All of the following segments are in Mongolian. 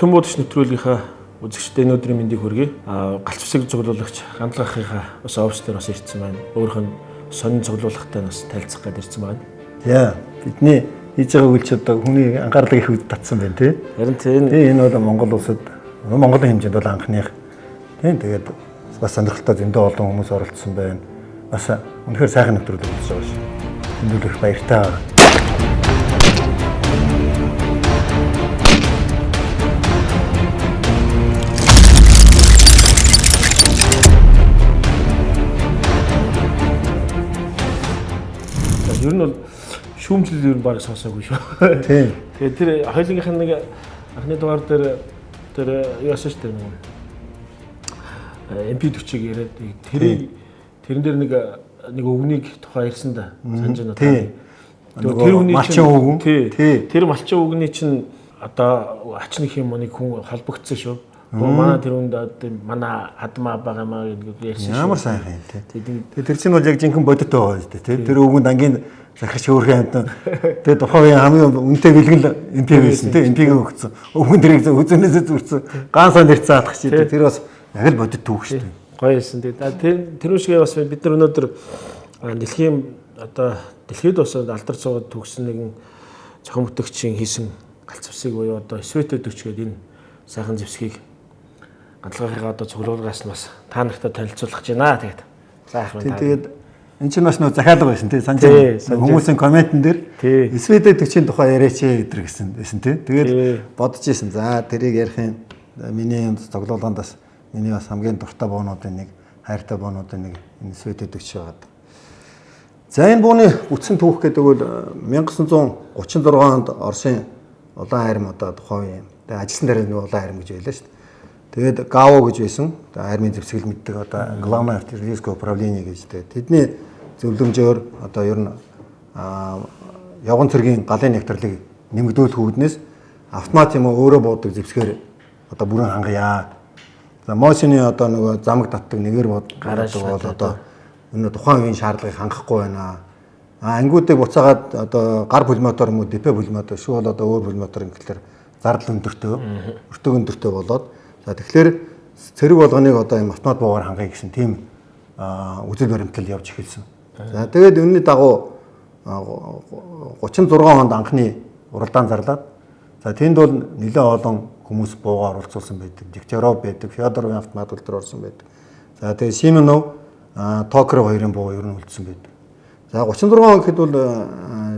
Орхин буудагч нэвтрүүлгийнхаа үзэгчдэд энэ өдрийн мэндийг хүргэе. Галц зэвсэг цуглуулагч Гандлага ахынхаа бас офис дээр бас ирсэн байна. Өөрөх нь сонин цуглуулгатай бас танилцах гээд ирсэн байна. Яа, бидний хийж байгаа үйлч одоо хүний анхаарлыг их үд татсан байна тий. Харин тийм Тий, энэ бол Монгол улсад Монголын хэмжээнд бол анхных. Тийм, тэгээд бас сонирхолтой зөндөө олон хүмүүс оролцсон байна. Бас үнэхээр сайхан нэвтрүүлэг болж байгаа шүү. Тэмдэглэх баяртай. Ер нь бол шүүмжлэл ер нь баг сонсоогүй шүү. Тийм. Тэгээд тэр хоёулынх нь нэг анхны дугаар дээр тэр юу асан шүү дээ нэг MP40-ыг яриад тэрийг тэрэн дээр нэг нэг өвгнийг тухай ярьсан да санаж байна уу? Тийм. Тэр хүний малчин өвгөн. Тий. Тэр малчин өвгөний чинь одоо ач нэг юм нэг хүн холбогдсон шүү. Манай тэр хүнд манай хадмаа байгаа маа гэдэг ярьсан шүү. Ямар сайхан юм тий. Тэгээ тэр чинь бол яг жинхэнэ бодит байгаа шүү дээ тий. Тэр өвгөнд ангийн захирч хөөрхөн амьтан. Тэгээ тухайн үеийн хамгийн үнэтэй бэлгэн л МП байсан тий. МП-г өгсөн. Өвгөн тэрийг үзэнээсээ зүрсэн. Ганцаа нэрцэн алах чи тий. Тэр бас яг л бодит түүх шүү дээ. Гоё юмсан тий. Тэр тэр шиг бас бид нар өнөөдөр дэлхийн одоо дэлхийд бас алдар цугад төгссөн нэгэн зохион бүтээгчийн хийсэн галц зэвсэг буюу одоо СВТ 40 гэдэг энэ сайхан зэвсгийг Ганцлагынхаа одоо цуглуулгаас нь бас та нартай танилцуулах гэж байна. Тэгээд за яах вэ? Тэгээд эн чинь бас нөө захиалга байсан тий санаж байна. Хүмүүсийн комментэн дээр СВТ 40-ийн тухай яриач гэдэр гэсэн байсан тий. Тэгээд бодож исэн. За тэрийг ярих юм миний цуглуулганд бас миний бас хамгийн дуртай буунуудын нэг, хайртай буунуудын нэг энэ СВТ 40 байгаад. За энэ бууны бүтсэн түүх гэдэг бол 1936 онд Оросын улаан арми одоо тухайн үеийн тэгээд ажилласан дээр нэг улаан арми гэж байлаа шүү дээ. Тэгээд ГАУ гэж байсан. Армийн зэвсгэл мэддэг одоо Главное артиллерийское управление гэж тэгээд тэдний зөвлөмжөөр одоо ер нь явган цэргийн галын нэгтрлийг нэмэгдүүлэх үүднээс автомат юм уу өөрөө буудаг зэвсгээр одоо бүрэн хангая. За Мосины одоо нөгөө замаг татдаг нэгээр буудаг бол одоо энэ тухайн үеийн шаардлагыг хангахгүй байна. Ангиудыг буцаагаад одоо гар пулеметоор юм уу ДП пулеметоор эсвэл одоо өөр пулеметоор ингэхлээр зардал өндөртэй, өртөг өндөртэй болоод за тэгэхээр цэрэг болгоныг одоо юм автомат буугаар хангая гэсэн тийм үзэл баримтлал явж эхэлсэн. За тэгээд үүний дагуу 36 онд анхны уралдаан зарлаад за тэнд бол нэлээд олон хүмүүс буугаа оролцуулсан байдаг. Дегтяров байдаг, Федоровын автомат төр орсон байдаг. За тэгээд Симонов, Токарев хоёрын буу ер нь үлдсэн байдаг. За 36 он гэхэд бол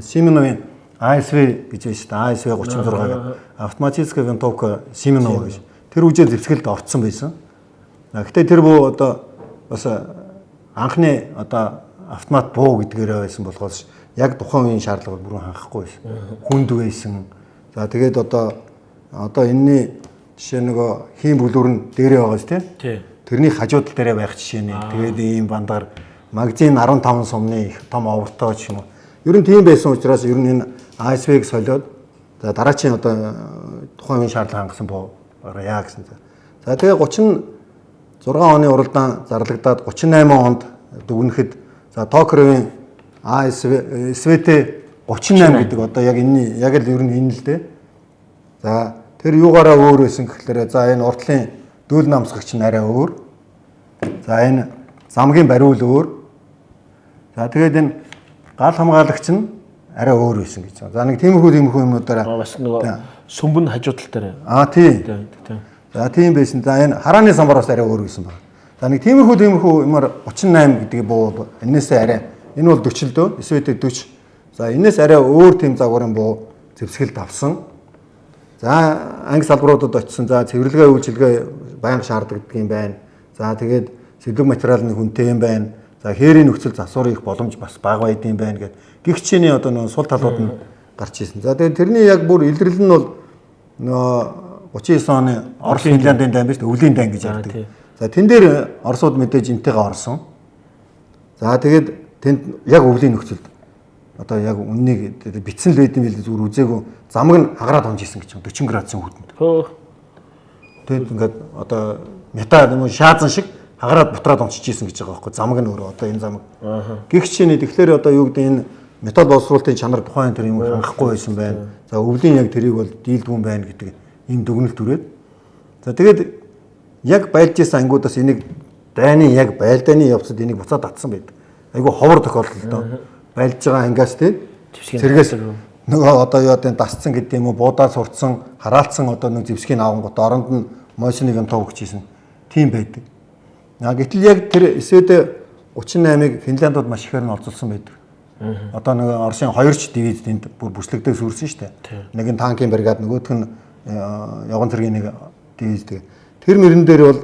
Симоновын АСВ гэж байна шүү дээ. АСВ 36 гэдэг автоматическая винтовка Симонова гэж. Тэр үжээ зэвсгэлд орцсон байсан. Гэхдээ тэр буу одоо бас анхны одоо автомат буу гэдгээрээ байсан болохоос яг тухайн үеийн шаардлага бүрэн хангахгүй байсан. Хүнд байсан. За тэгээд одоо энэний жишээ нөгөө хийн бүлүүр нь дээрээ байгаа шүү дээ. Тэрний хажууд тал дээрээ байх жишээ нэ. Тэгээд ийм бандар магазин 15 сумны их том овртой ч юм уу. Ер нь тийм байсан учраас ер нь энэ АСВ-г солиод за дараачийн одоо тухайн үеийн шаардлага хангасан буу яа гэсэн. За тэгээ 36 оны уралдаан зарлагдаад 38 онд дүгнэхэд за Токаровын АСВ СВТ 38 гэдэг одоо яг энэний яг л ер нь энэ л дээ. За тэр юугаараа өөр байсан гэхлээрэ за энэ уртлын дүүл намсгагч нь арай өөр. За энэ замгийн бариул өөр. За тэгээд энэ гал хамгаалагч нь арай өөр байсан гэж. За нэг тиймэрхүү юмнуудаараа бас нөгөө сүмбэн хажуу тал дээр. Аа тий. За тийм байсан. За энэ харааны самбар бас арай өөр байсан байна. За нэг тиймэрхүү юмар 38 гэдэг буу энээсээ арай энэ бол 40 л дөө. СВТ 40. За энээс арай өөр тийм загварын буу зэвсгэлд авсан. За анги салбаруудад очисон. За цэвэрлэгээ үйлчилгээ байнга шаардлагатай юм байна. За тэгээд сэдлэг материал нь хүнтэй юм байна. За хээрийн нөхцөл засвар их боломж бас бага байдсан байна гэд гихчийн одоо нөгөө сул талууд нь гарч ирсэн. За тэгээд тэрний яг бүр илрэл нь бол нөгөө 39 оны Орос Финляндийн дайн биш өвлийн дайн гэж ярьдаг. За тэн дээр Оросууд мэдээж энтэйгээ орсон. За тэгээд тэнд яг өвлийн нөхцөлд одоо яг үннийг битсэн л байд юм билээ зүгээр үзээгүй замаг нь хагараад унж исэн гэж 40 градусын хүтэнд. Тэгээд ингээд одоо металл юм уу шаазан шиг хагараад бутраад унчиж исэн гэж байгаа байхгүй замаг нь өөрөө одоо энэ замаг. Гихчийн тэгэхээр одоо юу гэдэг энэ металл боловсруулалтын чанар тухайн тэр юм хангахгүй байсан байна. За өвлийн яг тэрийг бол дийлдгүн байна гэдэг ийм дүгнэлт төрөөд. За тэгээд яг байлж исэн ангиудаас энийг дайны яг байлдааны явцад энийг буцаад татсан байдаг. Айгүй ховор тохиолдолд байлж байгаа ангиас тий цэргээс нөгөө одоо юу гэдэг дасцсан гэдэг юм уу, буудаа сурцсан, хараалцсан одоо нэг зэвсгийг авангууд оронд нь Мосиныг юм тов өгч ийсэн. Тийм байдаг. Гэтэл яг тэр СВД 38-ыг Финляндууд маш ихээр нь олзолсон байдаг. Одоо нэг Оросын 2 ч дивиз тэнд бүр бүслэгдээ сүрсэн шүү дээ. Нэг нь танкийн бригад, нөгөөх нь явган цэргийн нэг дивиз. Тэр мөрөн дээр бол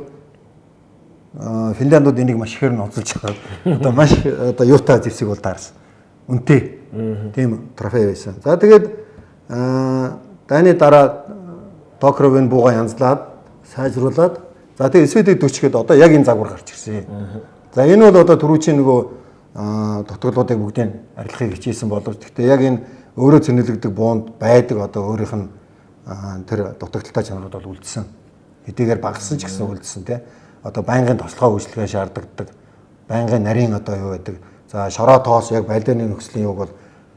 Финляндууд энийг маш ихээр нь олзолж байгаа. Одоо маш одоо юутай зэвсэг бол даарсан. Үнэтэй. Тийм трофей байсан. За тэгээд дайны дараа Токровын бууга янзлаад сайжруулад за тэгээд СВД 40 гээд одоо яг энэ загвар гарч ирсэн. За энэ бол одоо түрүүчийн нөгөө дутагдлуудыг бүгдийг арилгахыг хичээсэн боловч гэхдээ яг энэ өөрөө цэнэглэгдэг буунд байдаг одоо өөрийнх нь тэр дутагдaltaй чанарууд бол үлдсэн. Хэдийгээр багассан ч гэсэн үлдсэн тий. Одоо байнгын тослогоо үйлчлэгээ шаардлагадаг. Байнгын нарийн одоо юу байдаг. За шороо тоос яг байлдааны нөхцөлийн юг бол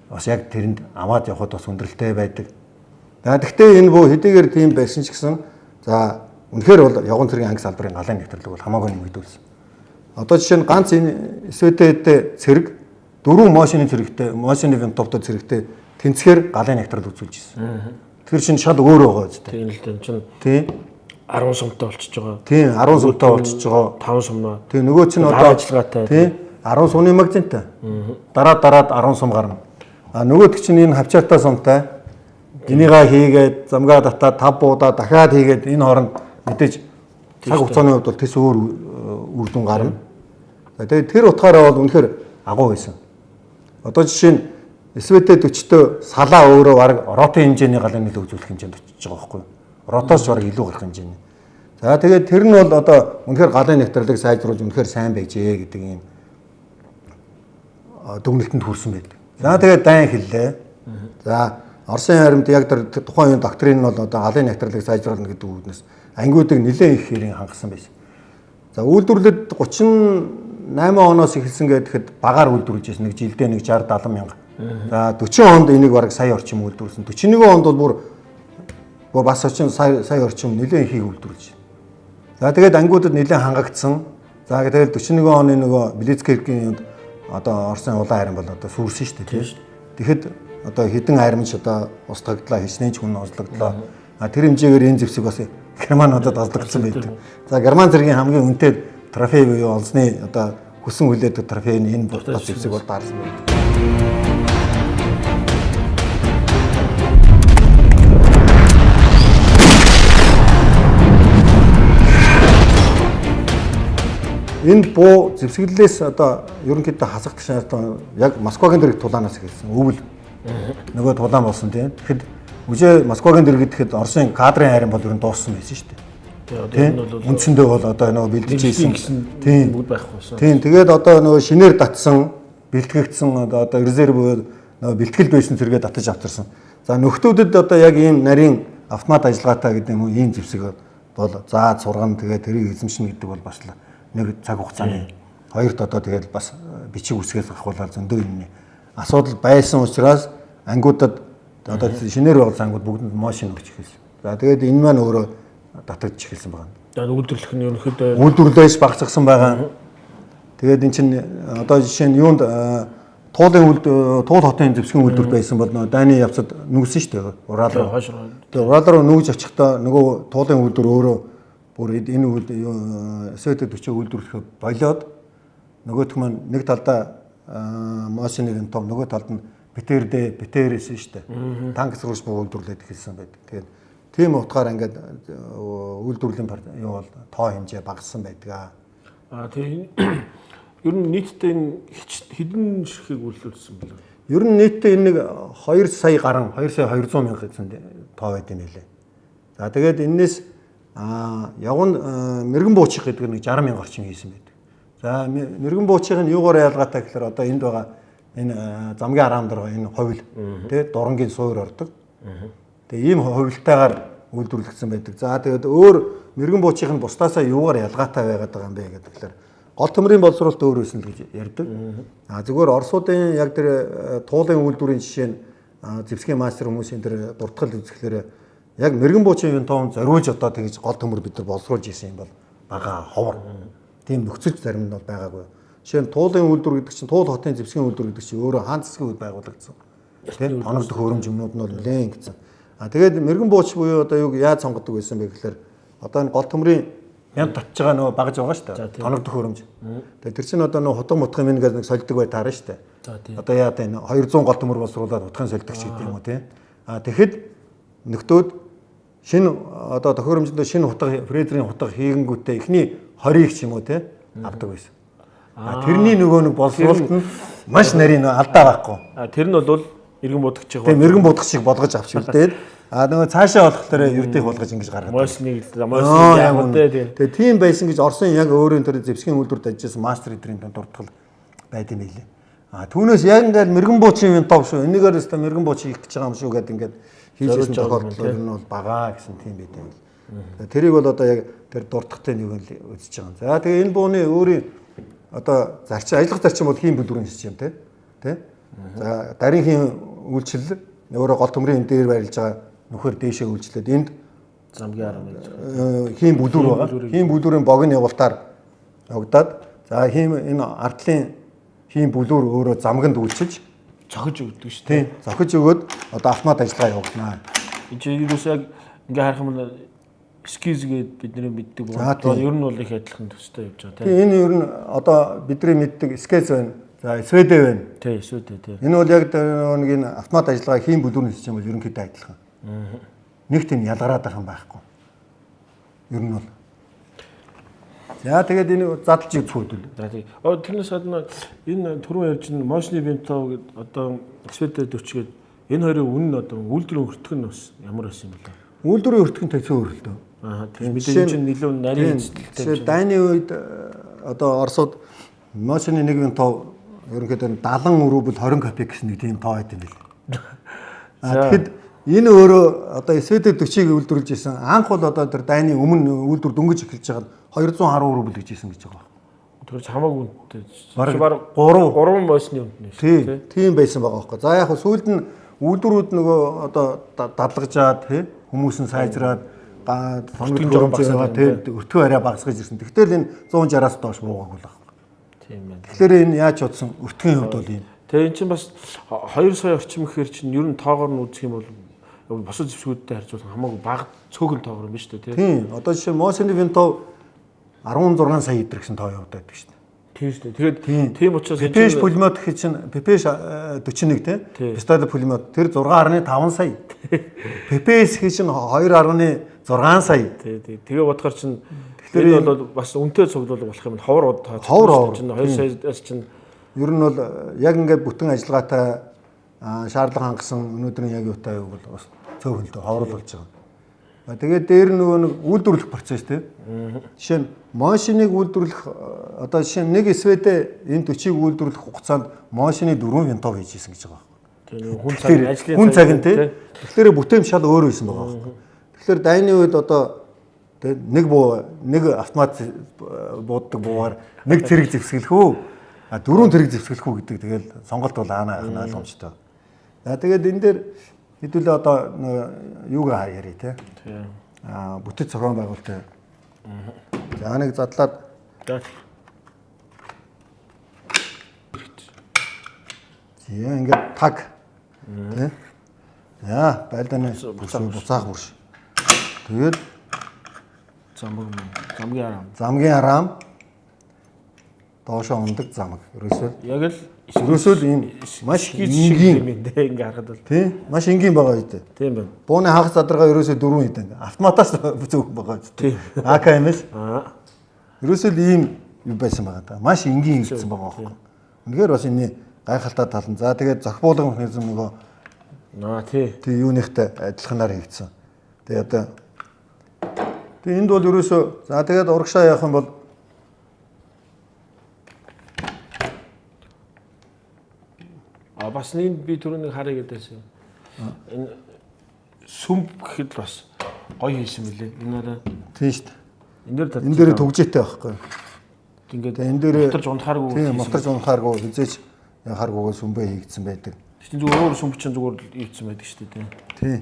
бас яг тэрэнд аваад явхад бас хүндрэлтэй байдаг. За тэгвэл энэ буу хэдийгээр тийм байсан ч гэсэн за үнэхээр бол явган цэргийн анги салбарын галын нэвтрүүлэг бол хамаагүй нэмэгдүүлсэн. Одоо жишээ нь ганц энэ СВТ-д цэрэг 4 мошины цэрэгтэй, мошины винтовтой цэрэгтэй тэнцэхээр галын нэвтрэл үзүүлж ирсэн. Тэр чинь шал өөр байгаа үстэй. Тийм л дээ чинь. Тийм. 10 сумтай болчихж байгаа. Тийм, 10 сумтай болчихж байгаа. 5 сумнаа. Тийм, нөгөө чинь одоо ажиллагаатай. Тийм, 10 сумны магазинтай. Дараа дараад 10 сум гарна. А нөгөөдөг чинь энэ хавчаартай сумтай. Энийгээ хийгээд замгаа татаад 5 буудаа дахиад хийгээд энэ хооронд мэдээж цаг хугацааны хувьд бол тэс өөр үр дүн гарна. За тэгээд тэр утгаараа бол үнэхээр агуу байсан. Одоо жишээ нь СВТ 40-т салаа өөрөө бараг ротын хэмжээний галын нөлөө үзүүлэх хэмжээнд очиж байгаа байхгүй юу? Ротоос бараг илүү гарах хэмжээний. За тэгээд тэр нь бол одоо үнэхээр галын нэвтрүүлэг сайжруулж үнэхээр сайн байжээ гэдэг ийм дүгнэлтэнд хүрсэн байдаг. За тэгээд дайн хэллээ. За Оросын харимд яг тэр тухайн үеийн доктрин нь бол одоо галын нэвтрүүлэг сайжруулна гэдэг үгнээс ангиудыг нэлээд их хэрэг хангасан байсан. За үйлдвэрлэлд 38 оноос эхэлсэн гэхэд багаар үйлдвэрлэж байсан. Нэг жилдээ нэг 60 70 мянга. За 40 онд энийг бараг сая орчим үйлдвэрлэсэн. 41 онд бол бүр бас очин сая орчим нэлээд ихийг үйлдвэрлэж. За тэгээд ангиудад нэлээд хангагдсан. За тэгээд 41 оны нөгөө Блицкригийн юунд одоо Оросын улаан хайран бол одоо сүрсэн шүү дээ. Тэгэхэд одоо хэдэн хайрмж одоо устгагдлаа, хичнээн ч хүн ослогдлоо. А тэр хэмжээгээр энэ зэвсэг бас Германуудад ослогдсон байдаг. За Герман цэргийн хамгийн үнэтэй трофей буюу олзны одоо хүсэн хүлээдэг трофей нь энэ бас зэвсэг бол даарсан байдаг. Энэ буу зэвсэглэлээс одоо ерөнхийдөө хасагдах шаардлага яг Москвагийн дэрэг тулаанаас эхэлсэн. Өвөл нөгөө тулаан болсон тийм. Тэгэхэд үжээ Москвагийн дэрэг гэхэд Оросын кадрын хайрын бол ер нь дууссан байсан шүү дээ. Тийм. Үндсэндээ бол одоо нөгөө бэлдэж ийсэн тийм бүгд байхгүй байсан. Тийм. Тэгээд одоо нөгөө шинээр татсан, бэлтгэгдсэн одоо резерв буюу нөгөө бэлтгэл байсан зэрэгээ татаж авчирсан. За нөхдүүдэд одоо яг ийм нарийн автомат ажиллагаатай гэдэг юм уу ийм зэвсэг бол заад сургана тэгээд тэрийг эзэмшнэ гэдэг бол бас л нэг цаг хугацааны хоёрт одоо тэгээд бас бичиг үсгээс авахулаад зөндөө юмны асуудал байсан учраас ангиудад одоо шинээр байгуулсан ангиуд бүгдэнд мошин өгч эхэлсэн. За тэгээд энэ маань өөрөө татагдчих эхэлсэн байна. За үйлдвэрлэх нь ерөнхийдөө үйлдвэрлэлээс багасгасан байгаа. Тэгээд эн чинь одоо жишээ нь юунд Туулын үлд Туул хотын зэвсгийн үйлдвэр байсан бол нөгөө дайны явцад нүгсэн шүү дээ. Урал руу. Тэгээд Урал руу нүүж очихдоо нөгөө Туулын үйлдвэр өөрөө бүр энэ үйл СВТ 40 үйлдвэрлэхээ болиод нөгөөх маань нэг талдаа Мосиныг нь том нөгөө талд нь БТР-д БТР-ээс шүү дээ. Танк эсрэг буу үйлдвэрлээд эхэлсэн байдаг. Тэгээд тийм утгаар ингээд үйлдвэрлэлийн юу бол тоо хэмжээ багассан байдаг. Аа тийм ер нь нийтдээ энэ хэдэн ширхгийг үйлдвэрлэсэн бэлээ? Ер нь нийтдээ энэ нэг 2 сая гарan 2 сая 200 мянга гэсэн тоо байд юм лээ. За тэгээд энэс явган мэрэгэн буучих гэдэг нэг 60 мянга орчим хийсэн байдаг. За мэрэгэн буучих нь юугаар ялгаатай гэхээр одоо энд байгаа энэ замгийн араам дээр энэ хувил тий дурангийн суур ордог. Тэгээ ийм хувилтайгаар үйлдвэрлэгдсэн байдаг. За тэгээд өөр мэрэгэн буучих нь бусдаасаа юугаар ялгаатай байгаад байгаа юм бэ гэдэг тэгэхээр гол төмрийн боловсруулалт өөр байсан л гэж ярьдаг. А зүгээр Оросуудын яг тэр туулын үйлдвэрийн жишээ нь зэвсгийн мастер хүмүүсийн тэр дуртгал үзэхлээр Яг мэрэгэн буучийн винтов зориулж одоо тэгж гол төмөр бид нар боловсруулж исэн юм бол бага ховор. Тийм нөхцөл зарим нь бол байгаагүй. Жишээ нь Туулын үйлдвэр гэдэг чинь Туул хотын зэвсгийн үйлдвэр гэдэг чинь өөрөө хаан засгийн үед байгуулагдсан. Тийм тоногдох хөрөмж юмнууд нь бол нэлээд ингэсэн. А тэгээд мэрэгэн бууч буюу одоо юг яаж сонгодог байсан бэ гэхээр одоо энэ гол төмрийн мянд татж байгаа нөгөө багж байгаа шүү дээ. Тоногдох хөрөмж. Тэгээд тэр чинь одоо нөгөө хутга мутгын минь гэж нэг сольдог бай таарна шүү дээ. Одоо яа энэ 200 гол төмөр боловсруулад хутгын сольдог ч гэдэг юм уу тийм. А тэгэхэд нөхдөөд шинэ одоо тохиромжтой шинэ хутга фрезерийн хутга хийгэнгүүтээ эхний 20-ыг ч юм уу тийм авдаг байсан. А тэрний нөгөө нэг боловсруулалт нь маш нарийн алдаа байхгүй. А тэр нь бол эргэн будагчийг тийм эргэн будагчийг болгож авч үлдээд а нөгөө цаашаа болохоор ердийг болгож ингэж гаргадаг. Мойсныг мойсныг яг үнтэй. Тэгээ тийм байсан гэж Оросын яг өөрийн тэр зэвсгийн үйлдвэрт ажилласан мастер эдрийн дурдгал байд юм билээ. А түүнээс яг ингээд мэрэгэн буучийн винтов шүү. Энийгээр өстө мэрэгэн бууч хийх гэж байгаа юм шүү гэдээ ингээд хийж ирсэн тохиолдол ер нь бол бага гэсэн тийм байд юм бил. Тэрийг бол одоо яг тэр дурдахтай нэг нь үзэж байгаа юм. За тэгээ энэ бууны өөрийн одоо зарчим ажиллах зарчим бол хийм бүлүүрийн систем тий. Тэ? За дарийнхын үйлчлэл өөрөө гол төмрийн энэ дээр байрлаж байгаа нөхөр дээшээ үйлчлээд энд замгийн арга гэж хийм бүлүүр байгаа. Хийм бүлүүрийн богино явуултаар явагдаад за хийм энэ ардлын хийм бүлүүр өөрөө замганд үйлчилж зохиж өгдөг шүү дээ. Тийм. Зохиж өгөөд одоо автомат ажиллагаа явуулнаа. Энэ чинь юус яг ингээ харах юм бол скиз гээд бидний мэддэг бол ер нь бол их адилхан төстэй явж байгаа тийм. Энэ ер нь одоо бидний мэддэг скиз байна. За СВД байна. Тийм, СВД тийм. Энэ бол яг нэг энэ автомат ажиллагаа хийм бүлүүрийн систем бол ерөнхийдөө адилхан. Нэг тийм ялгараад байх юм байхгүй. Ер нь бол. За тэгээд энэ задлж үзэх үү. За тийм. Тэрнээс гадна энэ түрүүн ярьж энэ мощны винтов гэдэг одоо СВД 40 гээд энэ хоёрын үнэ нь одоо үйлдвэрийн өртөг нь бас ямар байсан юм бэ? Үйлдвэрийн өртөг нь тэцэн өөр л дөө. Аа тийм мэдээ чинь илүү нарийн эзэлтэй. Тэгэхээр дайны үед одоо Оросууд мощны нэг винтов ерөнхийдөө 70 рубль 20 копеек гэсэн нэг тийм тоо байт юм бэл. А тэгэхэд энэ өөрөө одоо СВД 40-ыг үйлдвэрлэж исэн. Анх бол одоо тэр дайны өмнө үйлдвэр дөнгөж эхэлж байгаад 210 рубль гэж исэн гэж байгаа. Тэр чинь хамаагүй үнэтэй. Бараг 3 мощны үнэтэй шүү дээ. Тийм байсан байгаа байхгүй. За яг хөө сүүлд нь үйлдвэрүүд нөгөө одоо дадлагжаад тий хүмүүс нь сайжраад тоног хөрөмж байгаа тий өртгөө арай багасгаж ирсэн. Тэгтэл энэ 160-аас доош буугаагүй л байхгүй. Тийм байна. Тэгэхээр энэ яаж бодсон өртгийн хувьд бол ийм. Тэгээ эн чинь бас 2 сая орчим гэхээр чинь ер нь тоогоор нь үзэх юм бол бусад зэвсгүүдтэй харьцуулах хамаагүй бага цөөхөн тоогоор юм биш үү тий. Тийм. Одоо жишээ Мосины винтов 16 сая идэр гэсэн тоо явагдаад байдаг шүү дээ. Тийм шүү дээ. Тэгээд тийм учраас PPH пулемет гэх чинь PPH 41 тий. Пистолет пулемет тэр 6.5 сая. PPS гэх чинь 2.6 сая. Тий, тий. Тэгээ бодохоор чинь тэгэхээр энэ бол бас үнэтэй цуглуулга болох юм ховор тоо. Ховор чинь 2 саяас чинь ер нь бол яг ингээд бүтэн ажиллагаатай шаардлага хангасан өнөөдрийн яг юутай юу бол бас цөөхөн л дөө ховрол болж байгаа. Тэгээд дээр нөгөө нэг үйлдвэрлэх процесс тий. Жишээ нь мошиныг үйлдвэрлэх одоо жишээ нь нэг СВД энэ 40-ыг үйлдвэрлэх хугацаанд мошины 4 винтов хийж исэн гэж байгаа байхгүй. Тийм хүн цаг ажлын хүн цаг нь тий. Тэгэхээр бүтээмж шал өөр байсан байгаа байхгүй. Тэгэхээр дайны үед одоо тий нэг буу нэг автомат бууддаг буугаар нэг цэрэг зэвсгэлэх үү? А 4 цэрэг зэвсгэлэх үү гэдэг тэгэл сонголт бол аана байх нь ойлгомжтой. За тэгээд энэ дээр хэдүүлээ одоо юуг ярья те. Аа бүтэц зохион байгуулалт. За нэг задлаад за ингээд таг тий. За байлдааны буцаах бүрш. Тэгээд замгийн арам. Замгийн арам доошоо ундаг замаг. Ерөөсөө яг л ерөөсөө л ийм маш энгийн юм дээ ингээ харахад бол тий маш энгийн байгаа үү дээ. Тийм байна. Бууны хагас задаргаа ерөөсөө 4 хэд ингээ автоматаас зөв байгаа үү дээ. АКМС. Аа. Ерөөсөө л ийм юу байсан байгаа даа. Маш энгийн хийгдсэн байгаа байхгүй. Үнэхээр бас энэ гайхалтай тал нь. За тэгээд зохиолын механизм нөгөө аа тий. Тий юуныхтай адилханаар хийгдсэн. Тэгээ одоо тэгээ энд бол ерөөсөө за тэгээд урагшаа явах юм бол А бас энд би түрүүнийг харъя гэдээсэн. Энэ сүмб гэхэд бас гоё хийсэн мөлий. Энэ арай тийм шүү дээ. Энэ дээр энэ дээр төгжээтэй байхгүй. Ингээд энэ дээр мотарж унахааргүй. Тийм, мотарж унахааргүй хизээч яхааргүйгээ сүмбэ хийгдсэн байдаг. Чинь зүгээр өөр сүмб чинь зүгээр хийгдсэн байдаг шүү дээ. Тийм.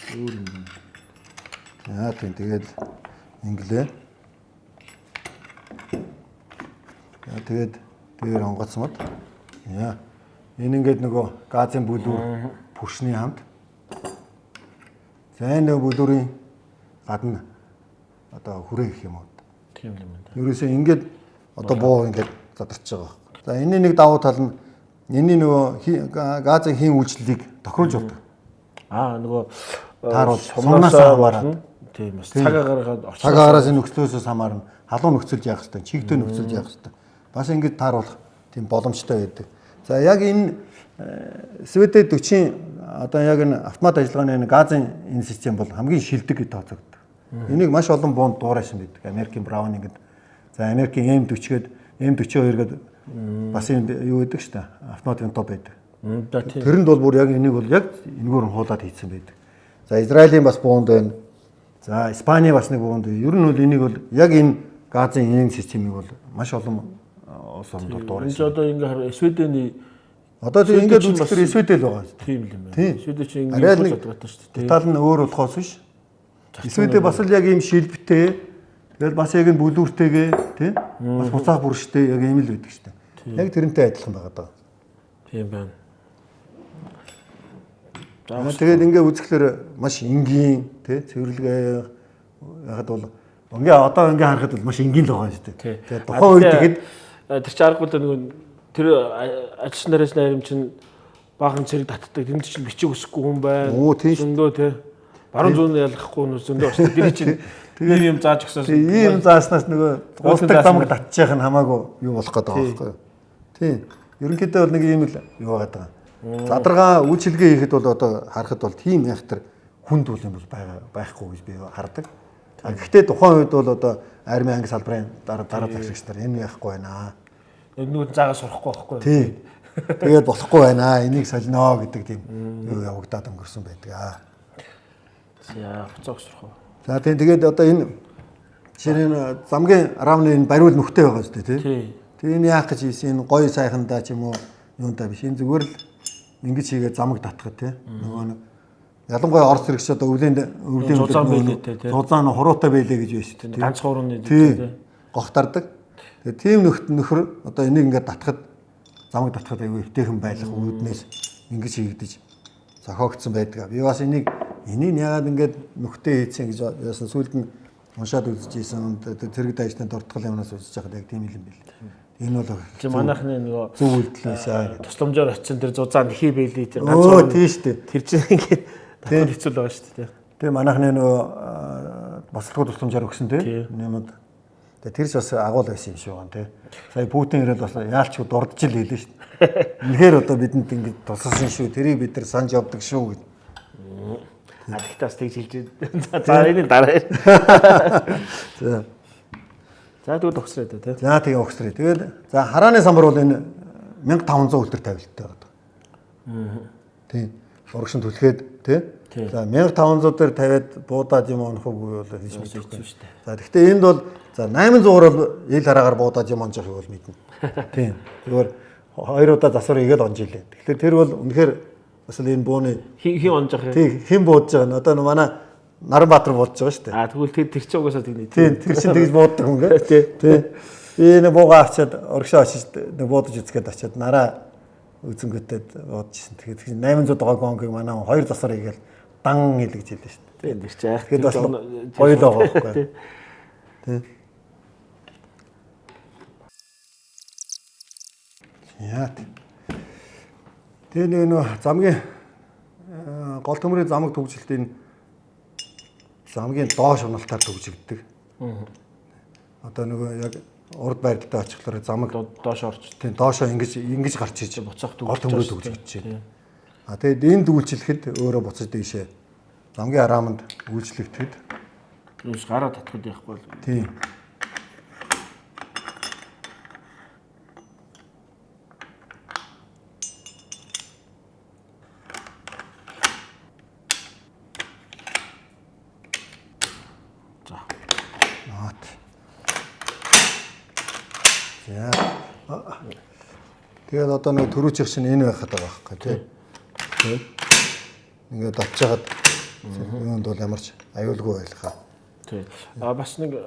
Өөр юм байна. За тийм тэгээд инглээ. За тэгээд дээр онгоцмод. Яа. Энэ ингээд нөгөө газын бүлүүр пүршний хамт. За энэ нөгөө бүлүүрийн гадна одоо хүрээ гэх юм уу. Тийм юм байна. Ерөөсөө ингээд одоо буу ингээд задарч байгаа. За энэний нэг давуу тал нь энэний нөгөө газын хийн үйлчлэлийг тохируулж болдог. Аа нөгөө Тааруул сумнаас хамаарат. Тийм бас цаг агаараа орчин. Цаг агаараас энэ нөхцлөөсөөс хамаарна. Халуун нөхцөлд яах хэвээр, чигтээ нөхцөлд яах хэвээр. Бас ингэж тааруулах тийм боломжтой байдаг. За яг энэ СВД 40-ийн одоо яг энэ автомат ажиллагааны энэ газын энэ систем бол хамгийн шилдэг гэж тооцогддог. Энийг маш олон буунд дуурайсан байдаг. Америкийн Браунинг гэдэг. За Америкийн М40 гээд М42 гээд бас юм юу гэдэг шүү дээ. Автомат винтоп байдаг. Тэрэнд бол бүр яг энийг бол яг энэгээр нь хуулаад хийцэн байдаг. За Израилийн бас буунд байна. За Испани бас нэг буунд. Ер нь бол энийг бол яг энэ газын энэ системийг бол маш олон улс оронд бол дуурайсан. Энэ одоо ингээ Шведений одоо тийм ингээд үзэхээр Швед л байгаа шүү дээ. Тийм л юм байна. Швед чинь ингээ чадвартай шүү дээ. Деталь нь өөр болохоос биш. Швед бас л яг ийм шилбэтэй. Тэгэл бас яг энэ бүлүүртэйгээ тий бас буцаах бүрштэй яг ийм л байдаг шүү дээ. Яг тэрнтэй адилхан байгаа даа. Тийм байна. За тэгээд ингээ үзэхлээр маш энгийн тий цэвэрлэгээ яхад бол ингээ одоо ингээ харахад бол маш энгийн л байгаа шүү дээ. Тэгээд тухайн үед тэгэхэд тэр чинь аргагүй л нөгөө тэр ажилч нараас найрам чинь баахан цэрэг татдаг. Тэнд чинь бичиг өсөхгүй хүн байна. Зөндөө тий. Баруун зүүн ялгахгүй хүн зөндөө байна. Тэр чинь тийм юм зааж өгсөн. Тийм зааснаас нөгөө гултаг замаг татчих нь хамаагүй юу болох гэдэг байгаа байхгүй юу? Тийм. Ерөнхийдөө бол нэг юм л юу байгаа даа. Задаргаа үйлчилгээ хийхэд бол одоо харахад бол тийм айхтар хүнд үл юм бол байхгүй гэж би хардаг. Гэхдээ тухайн үед бол одоо армийн анги салбарын дараа загсагч нар энэ яахгүй байна. Нөгөө заагаа сурахгүй байхгүй. Тийм. Тэгээд болохгүй байна. Энийг солино гэдэг тийм юу явагдаад өнгөрсөн байдаг аа. За хуцаа өгсөрөх үү. За тийм тэгээд одоо энэ жишээ нь замгийн рамны энэ бариул нүхтэй байгаа зү тий. Тэгээ энэ яах гэж хийсэн энэ гоё сайхандаа ч юм уу юунтаа биш. Энэ зүгээр л ингэж хийгээ замаг татхад тий. Нөгөө нэг ялангуяа Орос хэрэгч одоо өвлийн зузаан бэлээтэй тий. Зузаан хуруутай бэлээ гэж байна шүү дээ. Ганц хурууны тий. Гохтардаг. Тэгээ тийм нөхөр одоо энийг ингээд татхад замаг татхад аюу эвтэйхэн байх үүднээс ингэж хийгдэж зохиогдсон байдаг. Би бас энийг яагаад ингээд нүхтэй хийцэн гэж яасан сүүлд нь уншаад үзчихсэн. Цэрэг дайчны дуртгал юмнаас үзэж байхад яг тийм юм бэл. Энэ бол чи манайхны нөгөө зөв үйлдэл байсан. Тусламжаар очисон тэр зузаан нөхий бэлээ тэр ганц уу тийм шүү дээ. Тэр чинь ингээд татвар хэцүү л байгаа шүү дээ. Тэгээ манайхны нөгөө бослогоо тусламжаар өгсөн тийм. Нэмэд. Тэгээ тэрс бас агуул байсан юм шиг байгаа тийм. Сая Путин ирээд бас яалчгүй дурдж л хэлээ шүү дээ. Үнэхээр одоо бидэнд ингээд тусалсан шүү. Тэрийг бид нар санаж явдаг шүү гэж. А тэгтээ бас тэгж хэлж. За энэ дараа. За. За тэгвэл угсраа дээ тий. За тэгээ угсраа. Тэгээд за харааны самбар бол энэ 1500 үлдэр тавилттай байгаа. Тийм. Урагшин түлхээд тий. За 1500 дээр тавиад буудаад юм онох уугүй бол хийж мэдэхгүй шүү дээ. За тэгтээ энд бол за 800-аар бол ил хараагаар буудаад юм онжих бол мэднэ. Тийм. Зүгээр хоёр удаа засвар игээл онж илээ. Тэгэхээр тэр бол үнэхээр бас л энэ бууны хин онж байгаа юм. Тийм, хэн буудаж байгаа нь одоо манай Наранбаатар буудаж байгаа шүү дээ. Аа тэгвэл тэр чинь угаасаа тэгнэ. Тийм, тэр чинь тэгж бууддаг хүн гээ. Тийм. Би нэг буугаа авчиад урагшаа очиж нэг буудаж үзгээд очиад нараа үзэнгүүтээ буудажсэн. Тэгэхээр 800 дугаар гонгийг манай хоёр засвар игээл дан хэлгэж хэлээ шүү дээ. Тийм тэр чинь айх. Тэгэхэд бас гоё л байгаа байхгүй. Тийм. Яа. Тэгээ нэг нөө замгийн гол төмрийн замаг түгжлэлт энэ замгийн доош уналтаар түгжигддэг. Одоо нөгөө яг урд байралтай очихлоор замаг доош орж. Тийм доошоо ингэж гарч иж буцаах гол төмрөө түгжигдэж байна. А тэгээд энд үйлчлэхэд өөрөө буцаж дээшээ замгийн арааманд үйлчлэгдэхэд юус гараа татхад яахгүй бол. Тийм. Тэгээд одоо нэг төрүүчих чинь энэ байхад байгаа байхгүй тий. Ингээд татчихад Юунд бол ямар ч аюулгүй байлгаа. Тий. А бас нэг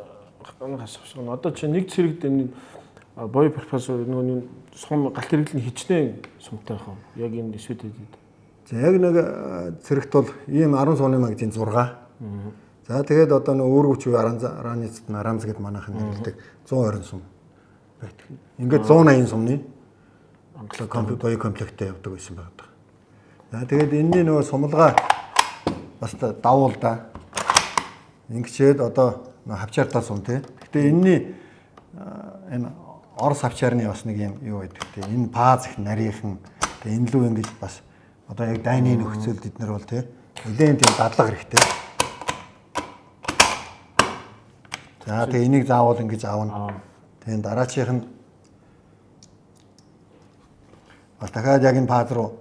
асуусан. Одоо чи нэг цэрэгд энэ боё профессор нөгөө сум галт хэрэглэн хичнээн сумтай байх вэ? Яг энэ СВТ-д. За яг нэг цэрэгт бол ийм 10 сумны магазин 6. За тэгээд одоо нэг өөргөвч араницт нарамз гэд манайхан нэрлэдэг 120 сум байдаг. Ингээд 180 сумны боё комплекттэй явдаг байсан байдаг. За тэгээд энэний нөгөө сумлага бас давуул да. Ингэчээд одоо хавчаартаа сум тий. Гэтэ энэний энэ Орос хавчаарны бас нэг юм юу байдаг тий. Энэ пааз их нарийнхан. Тэгээ энэ лүү ингэж бас одоо яг дайны нөхцөлд эднэр бол тий. Нилээн тийм дадлага хэрэгтэй. За тэгээ энийг заавал ингэж аавна. Тэгээ дараачих нь бас дахиад яг энэ пааз руу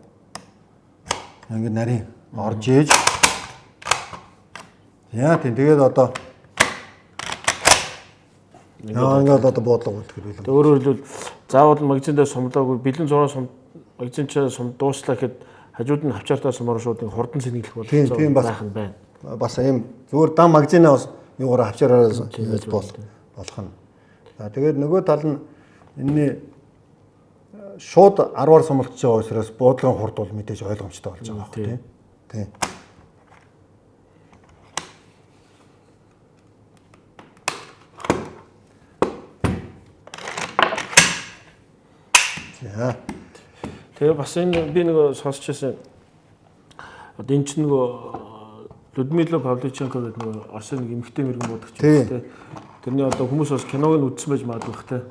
ингэж нарийн орж ээж. За тийм тэгээд одоо ингээд одоо буудлага үлдэхэр билээ. Өөрөөр хэлбэл заавал магазин дээр сумлаагүй бэлэн 6 сум магазин ч сум дууслаа гэхэд хажууд нь хавчаартаа сумаар шууд нэг хурдан цэнэглэх бололцоо байх нь байна. Бас ийм зүгээр дан магазинаа бас юугаар хавчаараа яаж болох нь. За тэгээд нөгөө тал нь энэний шууд 10-аар сумлж байгаа учраас буудлагын хурд бол мэдээж ойлгомжтой болж байгаа байхгүй тийм. Тийм. За. Тэгээ бас энэ би нэг сонсч байсан. Одоо энэ чинь нөгөө Людмила Павличенко гэдэг нөгөө Оросын нэг эмэгтэй мэрэгэн буудагч байна тийм. Тэрний одоо хүмүүс бас киног нь үзсэн байж магадгүй бах тийм.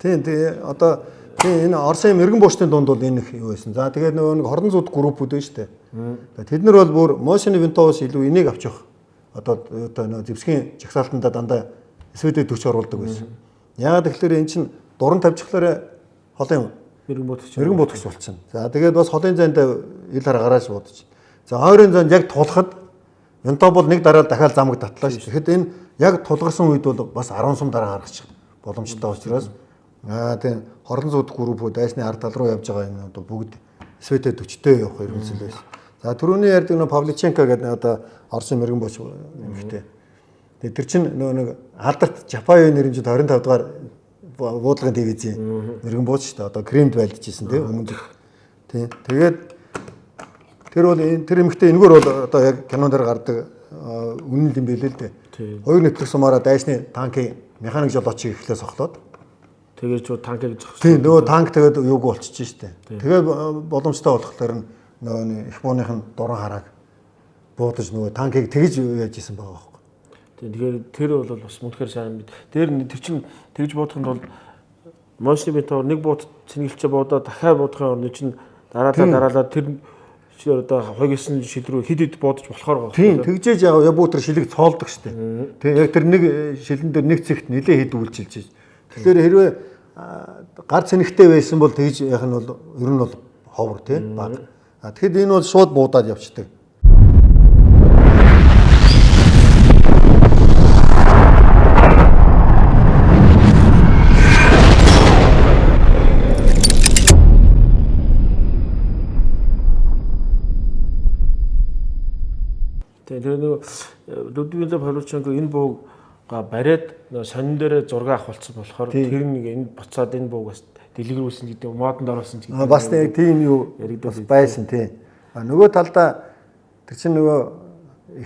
Тийм тэгээ одоо тийм энэ Оросын мэрэгэн буучдын дунд бол энэ их юу байсан. За тэгээд нөгөө нэг хорон зүүд группүүд байна шүү дээ. Тэд нар бол бүр Мосины Винтовоос илүү энийг авчих. Одоо нөгөө зэвсгийн жагсаалтандаа дандаа СВД 40 оруулдаг байсан. Яагаад гэвэл энэ чинь дуран тавьчихлаарэ холын мэрэгэн буудагч. Мэрэгэн буудагч болчихно. За тэгээд бас холын зайд ил харгаараа буудаж. За ойрын зайд яг тулахад Винтов бол нэг дараа дахиад замаг татлаа шүү. Тэгэхэд энэ яг тулгарсан үед бол бас 10 сум дараа гаргачих боломжтой учраас тийм хорон зүүд группүүд дайсны ард тал руу явж байгаа юм одоо бүгд СВТ 40-тэй явах хэрэгцэл байсан. За түрүүний ярьдаг нөө Павличенко гэдэг одоо Оросын мэрэгэн бууч эмэгтэй. Тэгээд тэр чинь нөө нэг алдарт Жапаевын нэрмжид 25 дугаар буудлагын дивизийн мэрэгэн бууч шүү дээ. Одоо Кремд байлдаж исэн тийм өмнө. Тийм. Тэгээд тэр бол тэр эмэгтэй энэгээр бол одоо яг кинон дээр гардаг үнэн юм билээ л дээ. Хоёр нэвтрэх сумаараа дайсны танкийн механик жолоочийг эхлээ сохлоод тэгээд шууд танкийг зогссон. Тийм нөгөө танк тэгээд юуг болчихж штэ. Тэгээд боломжтой болохоор нь нөгөө их бууных нь дуран харааг буудаж нөгөө танкийг тэгж яаж исэн байгаа байхгүй. Тийм тэгэхээр тэр бол бас мөнхээр сайн мэд. Тэр нь тэр чинь тэгж буудахын тулд Мосны битоор нэг бууд цэнгэлчээ буудаа дахиад буудахын орны чинь дараалаа тэр одоо хойгсон шил рүү хэд хэд буудаж болохоор байгаа. Тийм тэгжээж яг буу тэр шилийг цоолдог штэ. Тийм яг тэр нэг шилэн дээр нэг цэгт нилээ хэд үйлчилж. Тэгэхээр хэрвээ гар цэнэгтэй байсан бол тэгж яах нь бол ер нь бол ховор тийм баг. А тэгэхэд энэ бол шууд буудаад явчихдаг. Тэр нөгөө Людмила Павличенко энэ бууга бариад сонин дээрээ зураг авахулсан болохоор тэр нэг энэ буцаад энэ бууг бас дэлгэрүүлсэн гэдэг модонд оруулсан гэдэг. Бас яг тийм юу бас байсан тийм. А нөгөө талдаа тэр чинь нөгөө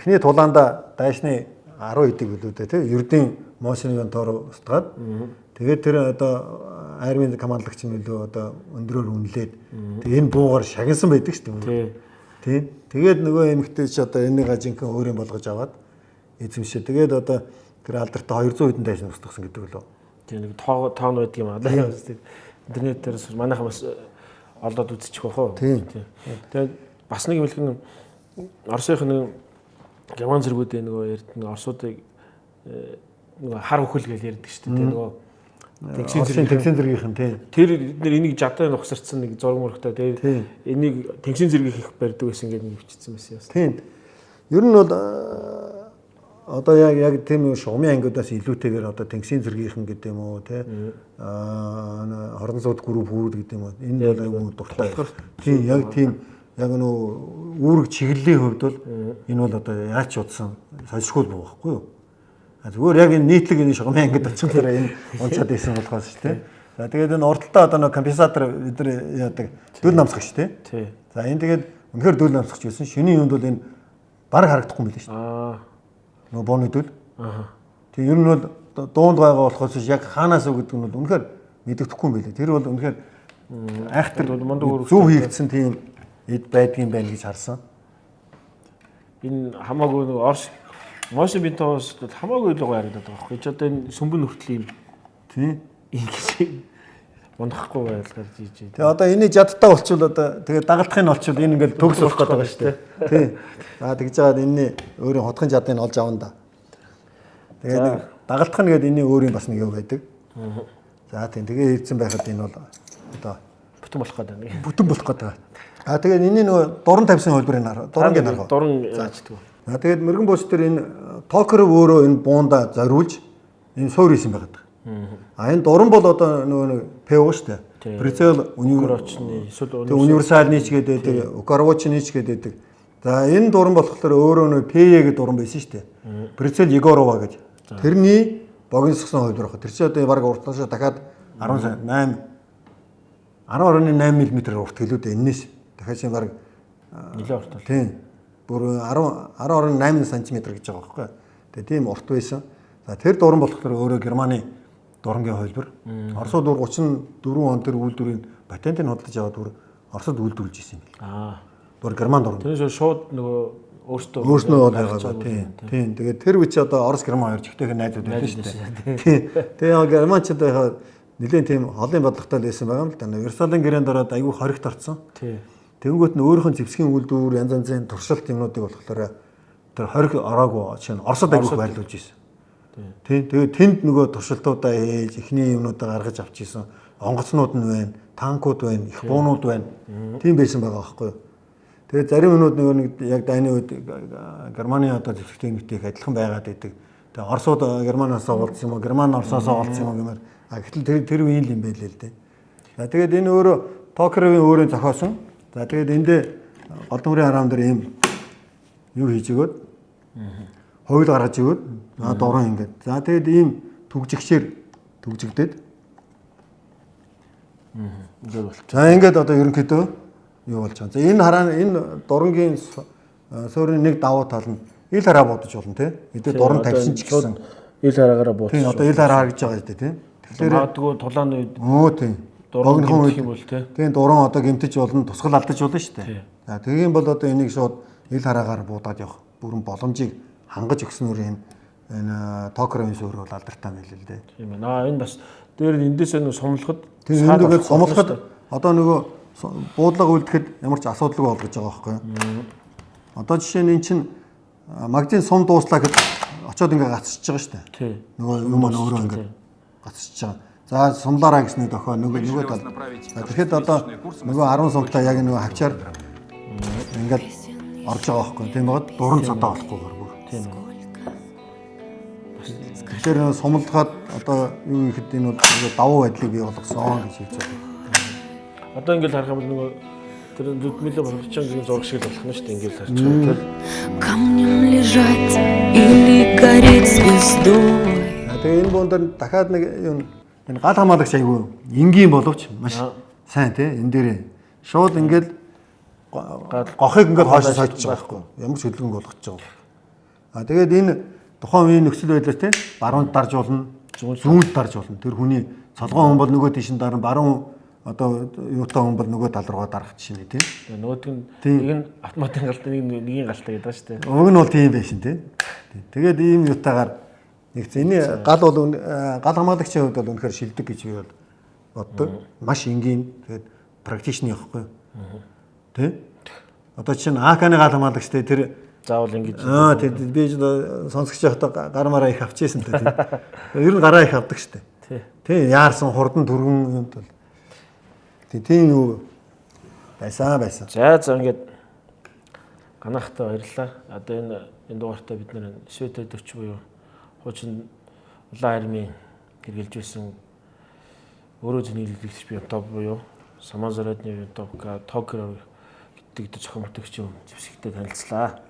эхний тулаанда дайсны 10 хэдэг билүү дээ тийм Ердийн Мосины тоор устгаад тэгээд тэр одоо армийн командлагч нь билүү одоо өндрөөр үнэлээд тэгээд энэ буугаар шагнасан байдаг шүү дээ. Тийм. Тэгээд нөгөө эмэгтэй чи одоо энийг жинхэнэ өөрийн болгож аваад эзэмшээ. Тэгээд одоо тэр алдартай 200 хэдэн дайсан устгасан гэдэг лөө. Тийм нэг тоон байдаг юм аа. Интернет дээр манайхан бас олдоод үзчих واخ уу. Тийм. Тэгээд бас нэг юм хэлэх нь Оросын нэг Герман зэргүүдийн нөгөө ярьдаг нэг Оросуудыг нөгөө хар үхэл гэж ярьдаг шүү дээ. Нөгөө Тэнгисийн зэргийнх нь тийм. Тэр нэр энийг жадаа нухсарсан нэг зураг мөрөгтэй тийм. Энийг тэнгисийн зэргийг их барьдаг байсан гэдэг нэг бичсэн байсан юм. Тийм. Ер нь бол одоо яг тийм шугамын ангиудаас илүүтэйгээр одоо тэнгисийн зэргийнхэн гэдэг юм уу тий. Аа хорон зууд групп хүүд гэдэг юм уу. Энэ бол айгүй дуртай. Тийм яг тийм яг нөө үүрэг чиглэлийн хувьд бол энэ бол одоо яаж ч удсан сольшгүй буу байхгүй юу? А зүгээр яг энэ нийтлэг энэ шугамын ангид очихлоор энэ унцаад исэн болохоос шүү дээ. За тэгээд энэ урдталтаа одоо нөө компенсатор бид нар яадаг дөл намсгах шүү дээ. За энэ тэгээд үнэхээр дөл намсгах байсан. Шинийн юунд бол энэ бараг харагдахгүй юм билээ шүү дээ. Нөгөө бууны дөл. Тэгээ ер нь бол дуунд байгаа болохоос яг хаанаас үү гэдэг нь бол үнэхээр мэдэгдэхгүй юм билээ. Тэр бол үнэхээр айхтар зөв хийгдсэн тийм эд байдгийн байна гэж харсан. Энэ хамаагүй нэг Орос Мосин Бинтоос хамаагүй илүү гоё харагдаад байгаа байхгүй. Чи одоо энэ сүмбэн хүртэл юм. Тийм. Ингэж унахгүй байлгаар жийж. Тэгээ одоо энийг жадтаа болчвол одоо тэгээ дагалдахыг нь олчвол энэ ингээл төгс болох гээд байгаа шүү дээ. Тийм. За тэгж жагаад энэний өөрийн хотхын жадыг олж авна да. Тэгээ нэг дагалдах нь гээд энэний өөрийн бас нэг юм байдаг. За тийм тэгээ хийцэн байхад энэ бол одоо бүтэн болох гээд байна. Бүтэн болох гээд байгаа. А тэгээд энэний нөгөө дуран тавьсан хөлбөрийг хараа. Дурангийг хараа. Дуран заачдаг. А тэгээд мөргөн бууч дээр энэ Токаров өөрөө энэ буунда зориулж энэ суур хийсэн байгаад. А энэ дуран бол одоо нөгөө нэг ПО шүү дээ. Прицел универсальны эсвэл универсальны ч гэдэг, Укарвочны ч гэдэг. За энэ дуран болохоор өөрөө нөгөө ПЕ гэдэг дуран байсан шүү дээ. Прицел Егорова гэж. Тэрний богиносгосон хувилбар баг. Тэр чинь одоо баг уртаашаа дахиад 10 8 10.8 мм урт гэлүү дээ энэс. Дахиад чинь баг нэлээд урт бол. Тийм. Бүр 10.8 см гэж байгаа байхгүй. Тэгээ тийм урт байсан. За тэр дуран болохоор өөрөө Германы дурангийн хувилбар. Оросууд бүр 34 он тэр үйлдвэрийн патентыг худалдаж аваад бүр Оросод үйлдвэрлэж исэн юм бэл. Аа. Бүр Герман дуран. Тэрнээс шууд нөгөө өөрснөө бол байгаа тийм. Тийм. Тэгээд тэр үе чи одоо Орос Герман хоёр жигтэйхэн найзууд байсан шүү дээ. Тийм. Тэгээ Германчууд яг нэлээд тийм холын бодлоготой л байсан байгаа юм л да. Версалийн гэрээнд ороод айгүй хоригт орцсон. Тийм. Тэнгүүт нь өөрийнх нь зэвсгийн үйлдвэр янз янзын туршилт юмнуудыг болохоор тэр хориг ороогүй жишээ нь Оросод айгүй байрлуулж исэн. Тийм. Тэгээд тэнд нөгөө туршилтуудаа хийж эхний юмнуудаа гаргаж авч исэн. Онгоцнууд нь байна, танкууд байна, их буунууд байна. Тийм байсан байгаа байхгүй юу? Тэгээд зарим юмнууд нөгөө нэг яг дайны үед Германы одоо зэвсэгтэй нэгтэй их адилхан байгаад байдаг. Тэгээд Оросууд Германаас уулзсан юм уу, Герман Оросоос уулзсан юм уу гэмээр. А гэтэл тэр үеийн л юм байлээ л дээ. За тэгээд энэ өөрөө Токаровын өөрөө зохиосон. За тэгээд эндээ Голдмөрийн хараам дээр ийм юу хийж өгөөд хууль гаргаж өгөөд за дуран ингээд. За тэгээд ийм түгжигчээр түгжигдээд ингээд болчих. За ингээд одоо ерөнхийдөө юу болж байгаа. За энэ хараа энэ дурангийн суурийн нэг давуу тал нь ил хараа буудаж болно тий. Мэдээ дуран тавьсан ч гэсэн ил хараагаараа буудаж. Тийм одоо ил хараа харагдаж байгаа шүү дээ тий. Тэгэхээр магадгүй тулааны үед өө тийм богинохон үед юм бол тий. Тийм дуран одоо гэмтэж болно, тусгал алдаж болно шүү дээ. За тэгхийн бол одоо энийг шууд ил хараагаар буудаад явах бүрэн боломжийг хангаж өгснөөр энэ Токаровын суурь бол алдартай байл л дээ. Тийм ээ. Аа энэ бас дээр нь эндээсээ нэг сумлахад тийм эндээгээ сумлахад одоо нөгөө буудлага үлдэхэд ямар ч асуудалгүй болгож байгаа байхгүй юу? Одоо жишээ нь эн чинь магазин сум дууслаа гэхэд очоод ингээ гацчихж байгаа шүү дээ. Тийм. Нөгөө юм нь өөрөө ингээ гацчихж байгаа. За сумлаараа гэсний дохио нөгөө тал. За тэгэхэд одоо нөгөө 10 сумтай яг нөгөө хавчаар ингээд орж байгаа байхгүй тийм байгаад дуран цадаа болохгүйгээр бүр. Тийм ээ. Тэгэхээр сумлахад одоо юу ихэд энэ бол давуу байдлыг бий болгосон гэж хэлж байна. Одоо ингээд харах юм бол нөгөө тэр Людмила Болгочонгийн зураг шиг л болох нь шүү дээ ингээд харчих юм тийм. Камнем лежать или гореть звездой. Тэгээ энэ буун дээр дахиад нэг юм энэ гал хамаалагч айгүй энгийн боловч маш сайн тий энэ дээр шууд ингээд гохыг ингээд хойш сойдож байгаа байхгүй ямар ч хөдөлгөөнг болгож байгаа. А тэгээд энэ тухайн үеийн нөхцөл байдлаар тий баруунд дарж болно, зүүнд дарж болно. Тэр хүний цолгоон хүн бол нөгөө тийш нь дарна, баруун одоо юутай хүн бол нөгөө тал руугаа дарах жишээ нэ тий. Нөгөөдг нь нэг нь автоматын галтай нэг нэгийн галтай гэдэг шүү дээ. Уг нь бол тийм байсан тий. Тэгээд ийм юутаагаар нэг энэ гал бол гал хамгаалагчийн хувьд бол үнэхээр шилдэг гэж би бол боддог. Маш энгийн тэгээд практичны явахгүй. Тий. Одоо жишээ нь АК-ны гал хамгаалагч тий тэр заавал ингэж аа тий би сонсогч байхдаа гар мараа их авчихсан тий. Ер нь гараа их авдаг шүү дээ. Тий яарсан хурдан түргэн юмд бол тийм юу байсан. За ингээд ганахтай баярлалаа. Одоо энэ дугаартаа бид нэр Света 40 буюу хуучин улаан армийн хэрглэж байсан өөрөө зэнийлэгч винтов буюу самозарядны винтовка Токаров гэдэг зохион бүтээгч юм зэвсэгтэй танилцлаа.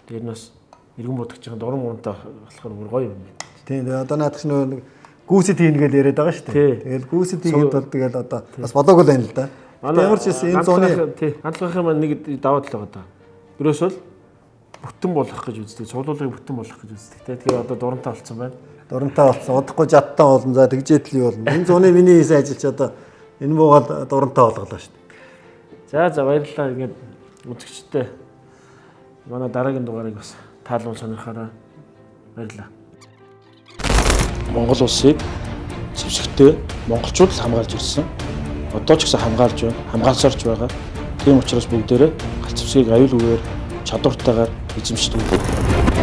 Тэр нь бас эргэн бодогчийн дуран мурантай болохоор бүр гоё юм байна. Тийм, тэгээ одоо наадах чинь нөгөө нэг гүйцэд хийнэ гэж яриад байгаа шүү дээ. Тэгэл гүйцэд хийгээд бол тэгэл одоо бас болоогүй л байна л да. Ямар ч юм энэ зуны тий хандлагын маань нэг даваа тал байгаа даа. Ерөөсөө л бүтэн болгох гэж үздэг. Цуглуулгыг бүтэн болгох гэж үздэг тий. Тэгээ одоо дурантай болсон байна. Дурантай болсон. Удахгүй жадтай болно. За тэгжээд л юу болно. Энэ зуны миний хийсэн ажил чи одоо энэ буугаад дурантай болголоо шүү дээ. За за баярлалаа. Ингээд үзэгчтэй манай дараагийн дугаарыг бас таалуун сонирхороо баярлалаа. Монгол улсыг зэвсэгтэй монголчууд л хамгаалж ирсэн. Одоо ч гэсэн хамгаалж байна, хамгаалсарч байгаа. Тийм учраас бүгдээрээ галц зэвсгийг аюулгүйгээр чадвартайгаар эзэмшдэг.